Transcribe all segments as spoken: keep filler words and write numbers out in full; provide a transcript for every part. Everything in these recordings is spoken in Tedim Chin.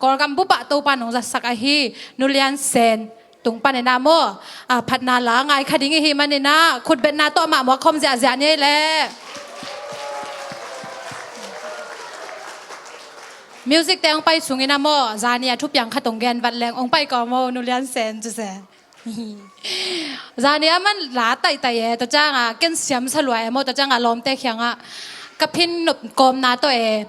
Kawlgam bup ah Topa nong zatsak ahi Nu Lian Sen tung panin ah maw, a, phatna la ngai kha ding i hih manin ah khutbetna tawh mah muak khawm ziahziah ni ei leh. Music te hong pai sungin ah maw, zani a thupiang khat hong gen vat leng hong pai kawm o, Nu Lian Sen cu se. Zani a man la taihtaih e, tua ciangah ken siam sa lua e maw, tua ciangah lawmte kiangah ka phin nop kawmna tawh e.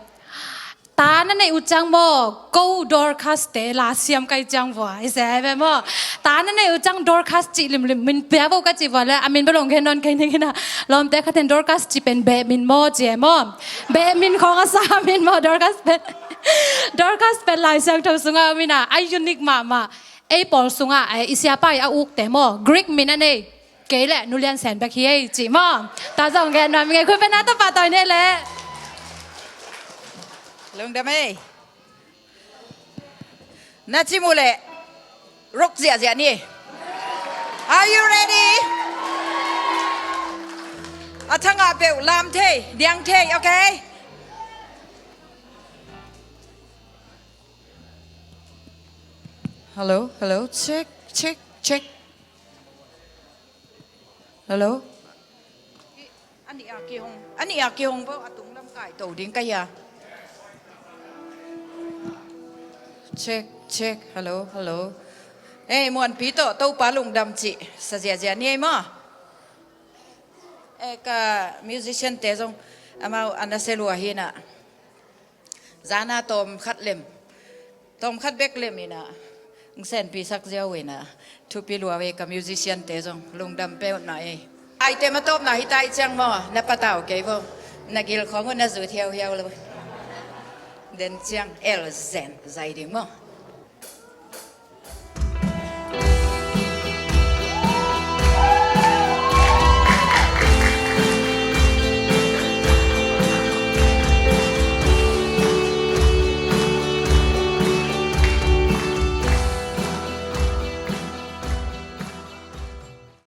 Ta na neih uh ciang maw, ko Dorcas te la siam kai ciang vua i se ai ve maw. Ta na neih uh ciang Dorcas cih limlim min pia vo ka cih vua le, a min bel hong gen nawn kei ning in ah, lawmte khat in Dorcas cih pen beh min maw ci e maw. Beh min khawng a sa min maw, Dorcas pen. Dorcas pen Lai Siangtho sungah a min ah a unique mahmah. Ei pawl sungah, eh, i siapa i a ukte maw, Greek min a nei. Kei leh Nu Lian Sen bek hi ei cih maw. Tua zong gen nuam i ngei, khutbetna tawh pahtawi ni ei leh. Lungdam ei. Na cim uh leh ruk ziahziah ni. Are you ready? A thangah peuh lam thei, diang thei, okay? Hello, hello, check, check, check. Hello? A nih a kihong, a nih a kihong bo, a tunglam kai to ding ka hia. Check, check, hello, hello. Ei, Muanpi tawh Topa lungdam cih sa ziahziah ni ei maw. Eh, ka musician te zong amau a nasia lua hi in ah. Zana tawm khat lem, tawm khat bek lem in ah, ng senpi sak ziau in ah, thupi lua ve ka musician te zong, lungdam peuhmah ei. Ai te ma tawpna hi ta i ciang maw, na patau kei vo, na gil khawng uh na zut hiauhiau lo. Den ciang el zen zai ding maw.